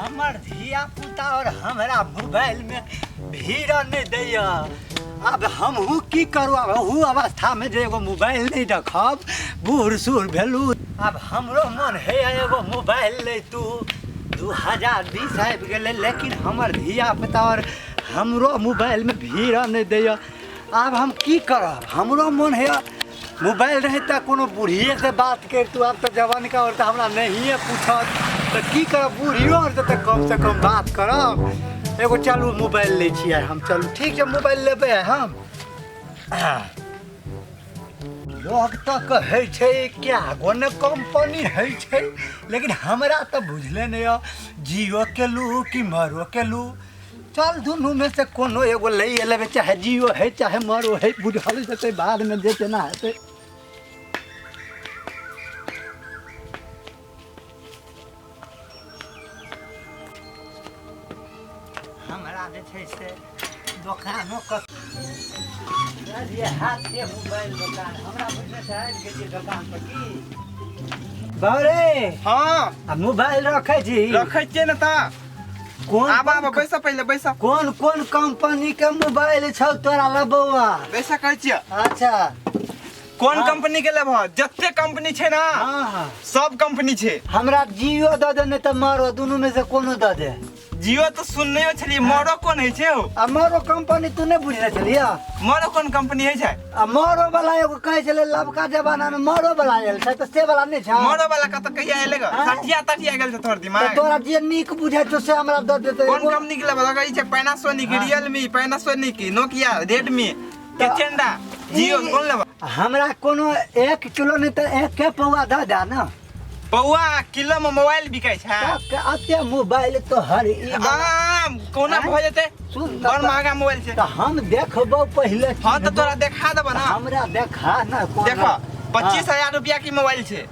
हमर धिया पुता और हमरा मोबाइल में भीड़ नहीं दैया। आब हमहूँ की करू? आब ओहू अवस्थामे जे एगो मोबाइल नहीं रखब, बूढ़ सूढ़ भेलू, आब हमरो मन है एगो मोबाइल लैतू। 2020 आबि गेलै, लेकिन हमर धिया पुता और हमरो मोबाइलमे भीड़ नहीं दैया। आब हम की करब? हमरो मन है मोबाइल रहे तऽ कोनो बूढ़िएसँ बात करितू। आब तऽ जवानका आओर तऽ हमरा नहिए पूछत, तऽ की करब? बूढ़ियो आओर तऽ कमसँ कम बात करब। एगो चलू मोबाइल लै छियै हम। चलू, ठीक छै, मोबाइल लेबै हम। लोक तऽ कहै छै क्या गो ने कम्पनी होइ छै, लेकिन हमरा तऽ बुझले नहि यऽ जिओ के लू कि मरो के लू। चल, दुनूमे से कोनो एगो लैए लेबै, चाहे जिओ है चाहे मरो है, बुझल जेतै बादमे जे केना हेतै। हमरा जे छै से दोकानो के हाथ के मोबाइल दोकान हमरा बुझने से आबि गेलियै दोकान पर। की बाबरे? हाँ। आ मोबाइल रखै छी? रखै छियै ने तऽ। कोन? आब आब, बैस पहिले, बैस। कोन कोन कंपनी के मोबाइल छौ तोरा लग बौआ? बैस, कहै छियै। अच्छा। कोन हाँ। कंपनी के लेबह? जते कंपनी छै ना, हाँ हाँ सब कंपनी छै। हमरा जियो दऽ दे, नहि तऽ मारो, दुनू में से कोनो दऽ दे। जियो तऽ सुनने छलियै, मरो कोन होइ छै हौ? आ मारो कंपनी तू नहि बुझने छलियै? मरो कोन कंपनी होइ छै? आ मारो वाला एगो कहै छलै, लबका जमाना में मारो वाला आयल छै, तऽ से वाला नहि छै? मरो वाला कतऽ कहिया एलै ग? हाँ? सठिया तठिया गेल छै तोहर तऽ दिमाग। तोरा जे नीक बुझाइ छौ से हमरा दऽ देतै। कोन कंपनी के लेबह? अगर ई छै Panasonic, Realme, Panasonic, Nokia, Redmi, केचेंडा, जियो, कोन लेबह? हमरा कोनो 1 किलो नहि तऽ एके पौआ दऽ दे ने। पौआ किलो में मोबाइल बिकाइ छै? अते मोबाइल तो हर ई आम कोना भऽ जेतै? सुन। बड़ महंगा मोबाइल छै। तऽ हम देखबौ पहिले। हाँ, तऽ तोरा देखा देबऽ ना। हमरा देखा ना कोना। देख, 25,000 रुपया की मोबाइल छै।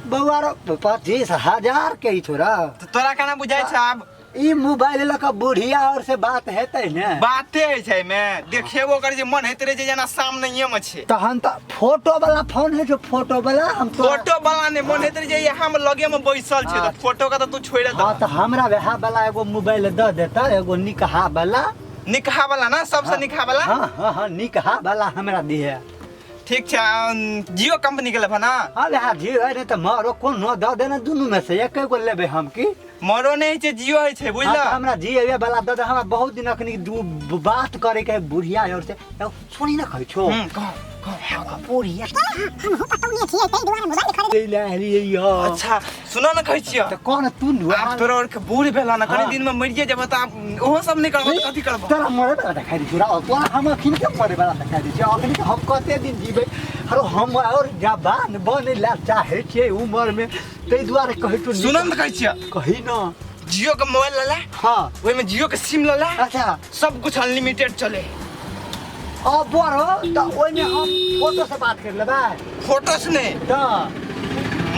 बौआ रो, 25,000 के ई थोड़ा। तऽ तोरा केना बुझाइ छै आब? ई मोबाइल लऽ कऽ बुढ़िया और से बात हेतै ने? बाते होइ छै एहिमे, देखेबो करै छै, मन होइत रहै छै जेना सामनेये मे छै। तहन तऽ फोटो वाला फोन होइ छै, फोटो वाला हम तो फोटो वाला नहि, मन होइत रहै छै यहाँ मे लगे मे बैसल छै। तऽ फोटो के तऽ तू छोड़ि दे। हाँ, तऽ हमरा वएह वाला एगो मोबाइल दऽ देता, एगो निकहा वाला। निकहा वाला ना, सबसे निकहा वाला? हाँ हाँ हाँ, निकहा वाला हमरा दिहे। ठीक छै, जियो कंपनी के लेबह ना? हाँ, वएह जियो है, नहि तऽ मारो कोनो दऽ देना, दुनू में से एके गो लेबै हम की। मरो नहि होइ छै, जियो होइ छै, बुझल? हाँ, तऽ हमरा जियो वाला दऽ दे। हमरा बहुत दिन अखनी दू बात करे के है बुढ़िया और से। यौ, सुनी ना, कहै छौ। कह कह। बुढ़िया लै एलियै यौ। अच्छा, सुनो ने, कहै छियौ। तऽ कौन तू नु? आब तोरा और के बूढ़ भेला ना, कनी हाँ। दिन में मरिए जेबह तऽ आब ओहो सब नहि करबह तऽ कथी करबह? तोरा मरे वाला देखाइ दै छौ? तोरा हम अखन के मरे वाला देखाइ दै छियौ? अखन के हम कते दिन जीबै? हरो, हम और जवान बनै ला चाहै छियै उमर मे, ताहि दुआरे कहै छौ। सुनो ने, कहै छियौ। कही न। जियो के मोबाइल लला। ओहिमे जियो के सिम लला। सब कुछ अनलिमिटेड चले। अब बड़ो तऽ ओहिमे हम फोटो से बात कर लेबै? फोटो से नहि। तऽ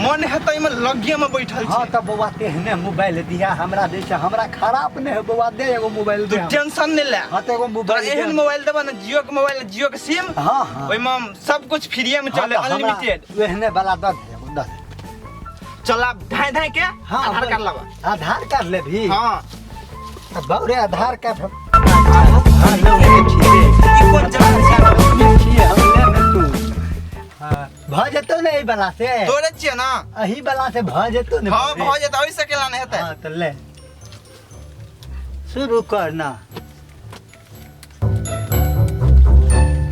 मन हेतै एहिमे लगे में बैठल छै। तऽ बौआ, तेहने मोबाइल दिहा हमरा, जे छै हमरा खराब नहि हो। बौआ, दे एगो मोबाइल तू दे हमरा। टेंशन नहि ले। हाँ, तऽ एगो तोरा मोबाइल दे। एहन मोबाइल देबह ने, जियो के मोबाइल, जियो के सिम, हाँ हाँ ओहिमे सब कुछ फ्रीए में चले, तऽ हमरा अनलिमिटेड। ओहने वाला दऽ दे, एगो दऽ दे। चल, आब धाय धाय के आधार कार्ड लाबा। आधार कार्ड लेबही? हाँ। तऽ बाउ रे, आधार कार्ड हम हाँ, लेने छियै। ई कोन जगह छै? लेने छियै हम, ले ने तू। हाँ, भऽ जेतौ ने एहि वाला से? तोरे छियै ना? एही वाला से भऽ जेतौ ने? हाँ, भऽ जेतै, ओहि से केला नहि हेतै? हाँ, तऽ ले, शुरू कर ना।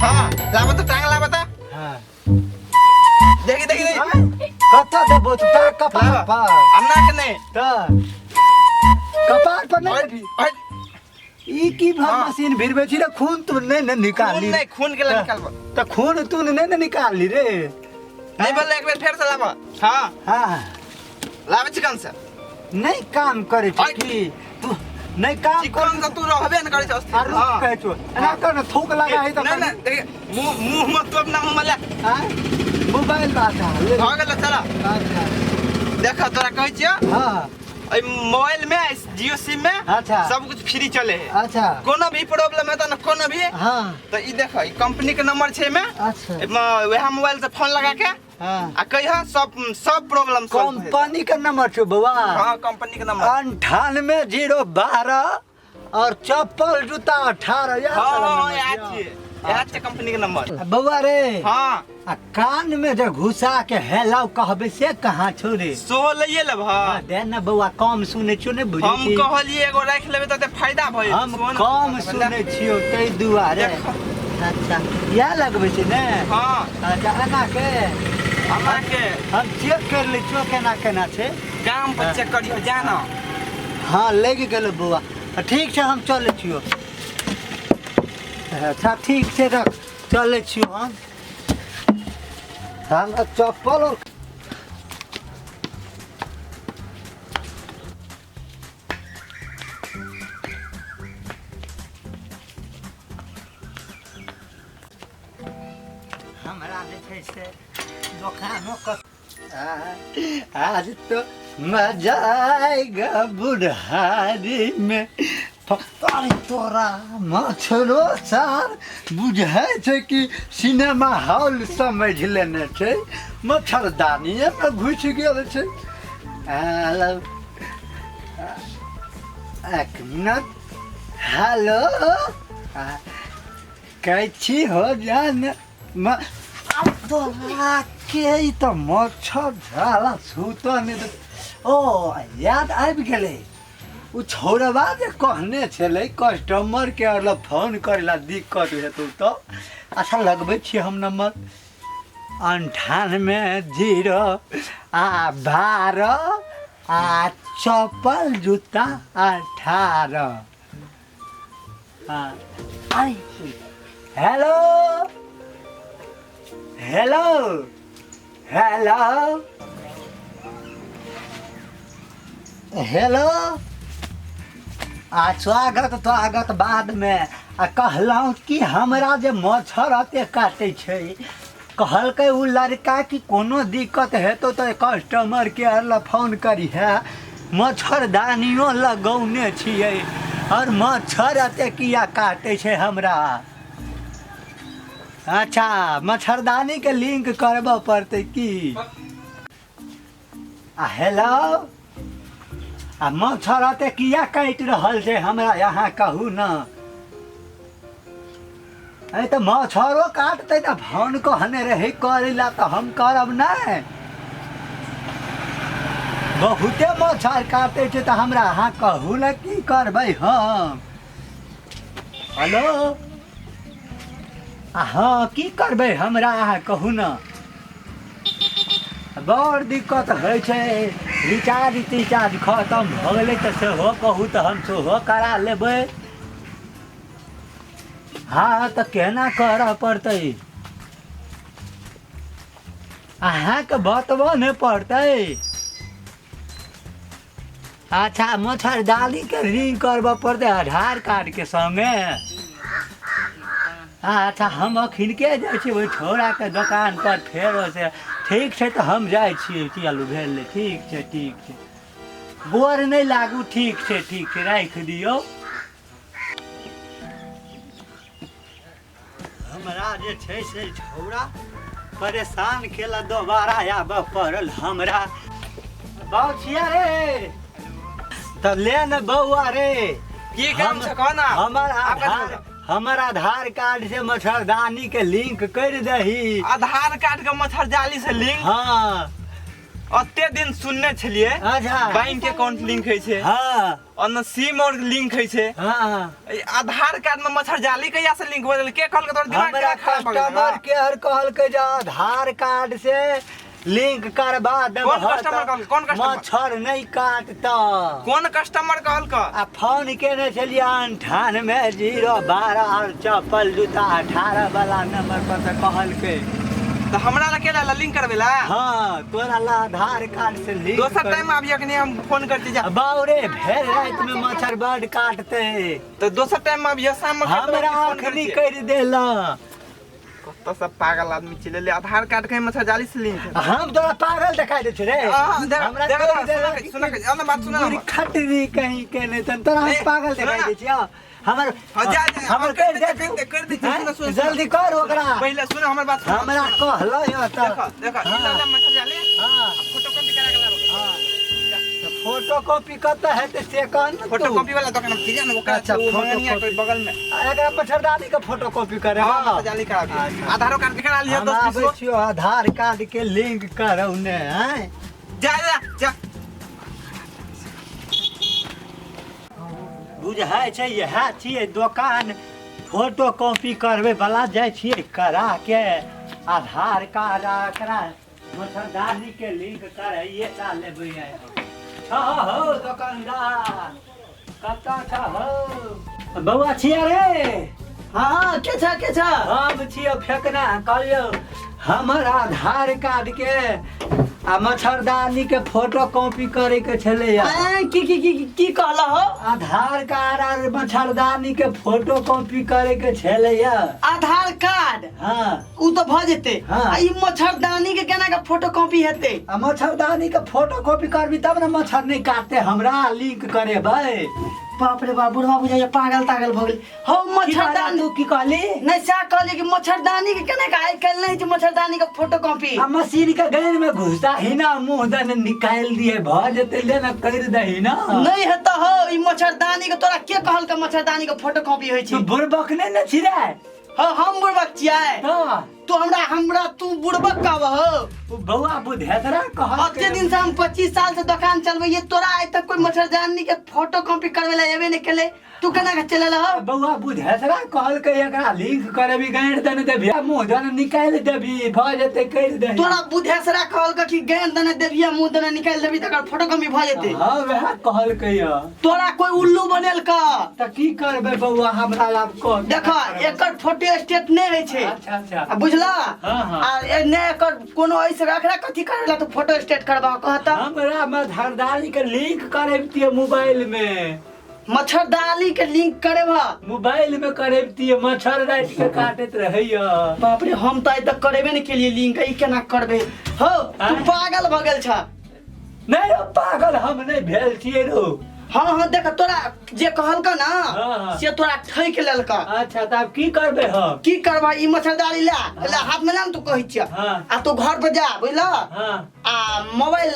हाँ, लाबा तऽ, टांग लाबा तऽ। हाँ। देखी देखी देखी। कतऽ देबो तू टाक? कपार लाबा। पर? अन्ना के नहि। तऽ कपार पर नहि हट, देबही? हट। ई की भर हाँ। मशीन भिरबै छी रे? खून तू नहि ने खून निकालली? नहि, खून के निकालबो। तऽ खून तू नहि ने निकालली रे? नहि बोलले, एक बेर फेर से लाबा। हाँ। हाँ। लाबे चिकन से। नहि काम करै छै। हट। की तू नहि काम? चिकन से तू रहबे ने करै छै अस्थिर। आ रुक, कहै छौ, एना कर ने, थूक लगा है तऽ। नहि नहि, देखिए, मुँह मुँह में तू अपना मुँह में ले। आँय? मोबाइल बात है ले। भऽ गेल, चल। अच्छा। देख, तोरा कहै छियौ, एहि मोबाइल में जियो सिम में सब कुछ फ्री चले है। कोनो भी प्रॉब्लम हेतौ ने, कोनो भी, तऽ ई देख, ई कंपनी के नंबर छै एहिमे। एहिमे वएह मोबाइल से फोन लगा के हाँ। आ कहिया सब सब प्रॉब्लम सॉल्व भए जेतौ। कंपनी के नंबर छौ बौआ। हाँ, कंपनी के नंबर। 98 0 12 और चप्पल जूता 18 याद हाँ वाला हाँ नंबर याद छियौ। छियै, याद छै कंपनी के नंबर। बौआ रे। हाँ। आ कान में जे घुसा के हेलाउ कहबै से कहाँ छौ रे? सोहो लइए लेबह। हाँ, दे ने बौआ, कम सुनै छियौ ने बुझै हम छी। कहलियै एगो राखि लेबै तऽ फायदा भऽ जेतै। हम सोहो ने कम लेबै। सुनै छियौ ताहि दुआरे। देखो। अच्छा, इएह लगबै छै ने? हाँ। अच्छा, एना के? एना के। हम चेक कर लै छियौ केना केना छै। गाम पर चेक करियौ, जा ना। हाँ, लागि गेलै बौआ। ठीक छै, हम चलै छियौ। अच्छा ठीक छै, रख, चलै छियौ हम। हमरा चप्पल और हमरा जे छै से दोकानो आज तो मजा आएगा बुढ़ारी में। अरे तोरा मछरो सार बुझै छै कि सिनेमा हॉल समझ लेने छै, मच्छरदानिए में घुसि गेल छै। हेलो, एक मिनट। हेलो, कैची हो जान म तोरा के ई तऽ मच्छर झाला छूतऽ नहि दे। ओ याद आबि गेलै, ओ छौड़बा जे कहने छलै कस्टमर केयर लग फोन करै ला दिक्कत हेतौ तऽ। अच्छा, लगबै छियै हम नंबर 98 0 आ 12 आ चप्पल जूता 18। हाँ, हेलो हेलो हेलो हेलो। आ स्वागत स्वागत बादमे। आ कहलहुँ कि हमरा जे मच्छर एते काटै छै, कहलकै ओ लड़का कि कोनो दिक्कत हेतौ तऽ कस्टमर केयर लए फोन करिहे। मच्छरदानियो लगौने छियै आओर मच्छर एते किया काटै छै हमरा? अच्छा, मच्छरदानीके लिंक करबऽ पड़तै की? आ हेलो, आ मच्छर एते किया काटि रहल छै हमरा, यहाँ कहू ने? अरे तऽ मच्छरो काटतै तऽ फोन कहने रहै करै ला तऽ हम करब नहि। बहुते मच्छर काटै छै तऽ हमरा अहाँ कहू ने, की करबै हम? हेलो, आ हँ, की करबै हमरा अहाँ कहू ने? बड़ दिक्कत होइ छै। रिचार्ज तिचार्ज खतम भऽ गेलै तऽ सेहो कहू तऽ हम सेहो करा लेबै। हँ, तऽ केना करऽ पड़तै? अहाँके बतबऽ नहि पड़तै। अच्छा, मच्छरदानीके रिंग करबऽ पड़तै आधार कार्डके संगे? अच्छा, हम अखिनके जाइ छी ओहि छौड़ाके दोकान पर फेरो से। ठीक छै, तऽ हम जाइ छियै। चलू, भेलै। ठीक छै, ठीक छै, गोर नहि लागू। ठीक छै, ठीक छै, राखि दियौ। हमरा जे छै से छौड़ा परेशान केला, दोबारा आबऽ पड़ल हमरा। बाउ छिया रे, तऽ ले ने बौआ रे। की काम छै, कह ना। हमर आब कथी आधार भेल? हमर आधार कार्ड से मच्छरदानी के लिंक कर दही। आधार कार्ड के मच्छर जाली से लिंक? हाँ। अते दिन सुनने छलिए बैंक अकाउंट लिंक होइ छै और सिम और लिंक होइ छै। ई आधार कार्ड में मच्छर जाली कहिया से लिंक हो गेल? के कहलकै? तोर दिमाग हमरा केना खराब भऽ गेल? कस्टमर केयर कहलकै जे आधार कार्ड से लिंक करबा देबह कोन कस्टमर तऽ कहलकै? कोन कस्टमर? मच्छर नहि काटतऽ। कोन कस्टमर कहलकै? आ फोन केने छलियै 98 0 12 और चप्पल जूता 18 वाला नंबर पर, तऽ कहलकै। तऽ हमरा लग के ला लिंक करबे ला? हाँ, तोरा ला आधार कार्ड से लिंक दोसर टाइम आबियो कि नहीं, हम फोन करती जा। बाउ रे, भेल राति में मच्छर बड काटते। तऽ दोसर टाइम में आबियो, शाम में हमरा फोन अखनी करै। करि देला। कत सब पागल आदमी चले ले आधार कार्ड के मच्छर जाली से लिंक है। हम तोरा पागल देखाइ दै छी रे? देख हमरा देख कहि देला सुन सुन, सुन ना, बात सुन ना। खटरी कहीं के नहीं तन तोरा हम ए, पागल सुन देखाइ ना। दै छियै। हमर हाँ, जा, जा, हमर कर कर दे, दे कर दे, कर दे, हैं? सुनो, सुनो, जल्दी कर ओकरा। पहिले सुन हमर बात सुन। हमरा कहलो ह त। देखो देखो, ई हाँ। ला मच्छर जाली। हां। फोटोकॉपी करा के लाबो। हां, त फोटोकॉपी कत हेतै से कह न। फोटोकॉपी वाला दुकान में जा ना, ओकरा अच्छा, वो मंगनिया फोटोकॉपी। के बगल में। आ, एकरा मच्छरदानी के फोटोकॉपी करे? हां, मच्छर जाली करा दियो। अच्छा। आधारो कार्ड के करा लियो हम 10 20 आबै गो। छियौ आधार कार्ड के लिंक करौने हैं। जा जा जा। बुझाइ छै इएह छियै दोकान फोटो कॉपी करबै वाला। जाइ छियै करा के आधार कार्ड आ एकरा मच्छरदानी के लिंक करैये टा लेबै आइ हम। छह हौ दोकानदार, कतऽ छह हौ? बौआ छियै रे? हाँ, के छ, के छ? हम छियौ फेकना। कहलियौ हमर आधार कार्ड के आ मच्छरदानी के फोटो कॉपी करे के छलैया। आँय, की की की की कहला हो? आधार कार्ड आर मच्छरदानी के फोटो कॉपी करे के छलैया। आधार कार्ड? हाँ। उ तो भ जेते। हाँ। आ ई मच्छरदानी के केना के फोटो कॉपी हेतै? आ मच्छरदानी के फोटो कॉपी करबी तब ने मच्छर नहीं काटते, हमरा लिंक करेबै। बाप रे बाप, बुढ़वा बुझाइया पागल तागल भ गेल हो। की कहला? मच्छरदानी तू की कहली? नहीं, सएह कहलियै कि मच्छरदानी के केना के आइ काल्हि नहीं छै मच्छरदानी के फोटो कॉपी। आ मशीन के गैर में घुसा ही ना, मुंह दने निकालि दिए भ जेतै, ले ना कर दही ना। नहीं हेतौ हो ई मच्छरदानी के। तोरा के कहल के मच्छरदानी के फोटो कॉपी होइ तू छै? बुड़बक नहीं ने छी रे? हाँ, हम बुड़बक छियै? हाँ। तू हमरा हमरा तू बुड़बक कहब हो? उ बौआ बुधेसरा कहल। अते दिन से हम 25 साल से दुकान चलबैये, तोरा आइ तक कोई मच्छरदानी के फोटो कॉपी करवे ला एबे नहीं केले, तू केना के चलेला हो? बौआ बुधेसरा कहलकै एकरा लिंक करेबी, गैर दने देबी आ मुंह दने निकालि देबी, भ जेतै, कर दही। तोरा बुधेसरा कहलक कि गैन दने देबी आ मुंह दने निकालि देबी तकर फोटो कॉपी भ जेतै? हाँ, वएह कहलकै य। तोरा कोई उल्लू बनेलक। तऽ की करबै बौआ, हमरा आब कह। देख, एकर फोटो स्टेट नहि होइ छै। अच्छा अच्छा। आ बुझला? हाँ, हाँ। आ नहि एकर कोनो ऐसे एकरा कथी करेला तू फोटो स्टेट करबा कहता? हमरा मच्छरदानी के लिंक करेबतियै मोबाइल में। मच्छरदानी के लिंक करेबा? मोबाइल में करेबतियै, मच्छर राति के काटैत रहैया। बाप रे, हम तऽ आइ तक करेबे नहि केलियै लिंक, ई केना करबे हो तू? आँय? पागल भऽ गेल छ। नहि रौ, पागल हम नहि भेल छियै रौ। हाँ हाँ, देख, तोरा जे कहलक ना, हाँ, हाँ। से तोरा ठकि लेलक। अच्छा, तऽ आब की करबै हम? की करबा, ई मच्छरदानी ला ला हाथ में ला ने, तू कहै छियै। हाँ। आ तू घर पर जा, बुझल? हाँ। आ मोबाइल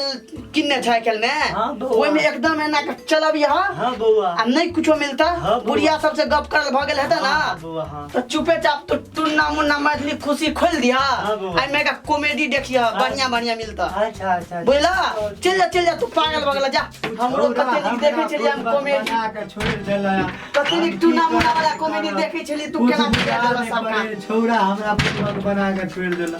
किनने छै आइ काल्हि में? हाँ, बौआ। ओहिमे एकदम एना के चलबिह। हाँ बौआ। आ नहीं कुछो मिलता, हाँ, बौआ। बुढ़िया सबसे गप करल भऽ गेल हेतै ना? हाँ, बौआ, हाँ। तो चुपे चाप तू टुन्ना मुन्ना मैथिली खुशी खोल दिया। हाँ, बौआ। आ में का कॉमेडी देखिया, बढ़िया बढ़िया मिलता। अच्छा अच्छा। बुझला? चल जा, चल जा, तू पागल भऽ गेल, जा। हमरो कते नीक देखै छलियै हम कॉमेडी। बना के छोड़ि देला। कते नीक टुन्ना मुन्ना वाला कॉमेडी देखै छलियै, तू केना बिगाड़ देलह सब काम? छौड़ा हमरा बुड़बक बना के छोड़ि देला।